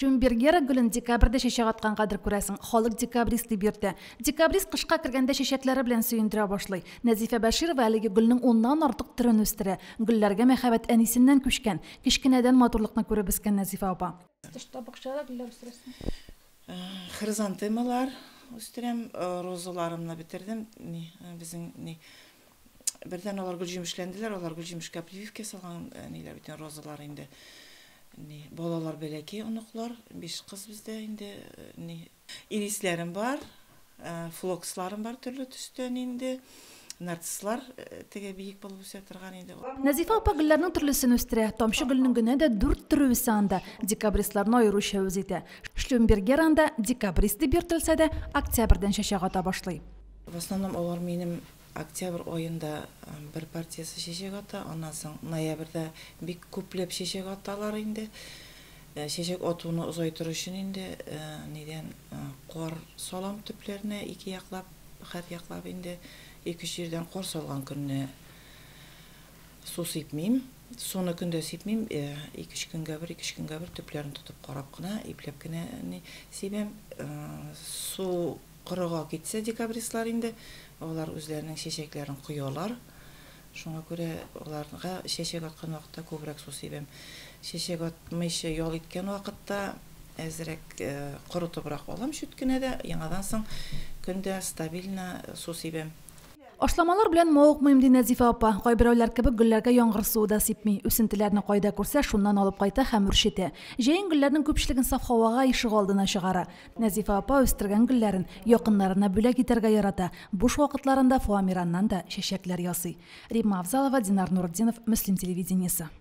Шлюмбергера гөлен декабрьдә чәчәк аткангадыр, күрәсең, халык декабрист дип йөртә. Декабрист кышка кергәндә чәчәкләре белән сөендерә башлый. Нәзифә Бәширова әлеге гөлнең уннан артык төрен үстерә. Гөлләргә мәхәббәт әнисеннән күчкән. Кечкенәдән матурлыкны күреп үскән Нәзифә апа. Тышта бакчада гөлләр үстерәсең? Хризантемалар үстерәм, розаларымны бетердем. Ни, безнең ни бердән алар гөл җимешләнделәр, алар гөл җимешкә прививка ясалган ниләр бит розалар инде. Ни, балалар бәләкәй оныклар, биш кыз бездә инде, ни, ирисләрем бар, флоксларым бар төрле төстән инде, нарцисслар теге биек булып үсә торган инде. Нәзифә апа гөлләрнең төрлесен үстерә. Тамчы гөлнең генә дә дүрт төре үсә анда. Декабристларны аеруча үз итә. Шлюмбергер анда декабрист дип йөртелсә дә, октябрьдән чәчәк ата башлый. В основном алар минем октябрь аенда бер партиясе чәчәк ата, аннан соң ноябрьдә бик күпләп чәчәк аталар инде. Чәчәк атуны озайтыр өчен инде нидән кар салам төпләренә ике яклап, һәр яклап инде ике-өч җирдән кар салган көнне су сипмим. Суны көндә сипмим, ике-өч көнгә бер, ике-өч көнгә бер төпләрен тотып карап кына, ипләп кенә ни сибәм. Су корыга китсә декабристлар инде, алар үзләренең чәчәкләрен коялар. Шуңа күрә аларга чәчәк аткан вакытта күбрәк су сибәм. Чәчәк атмыйча ял иткән вакытта әзрәк корытыбрак алам чүт кенә дә, яңадан соң көндә стабильно су сибәм. Ашламалар белән мавыкмыйм, ди Нәзифә апа. Кайберәүләр кебек гөлләргә яңгыр суы да сипми. Үсентеләрне кайда күрсә, шуннан алып кайта һәм үрчетә. Җәен гөлләрнең күпчелеген саф һавага, ишегалдына чыгара. Нәзифә апа үстергән гөлләрен якыннарына бүләк итәргә ярата. Буш вакытларында фоамираннан да чәчәкләр ясый. Римма Авзалова, Динар Нуртдинов, Мөслим телевидениесе.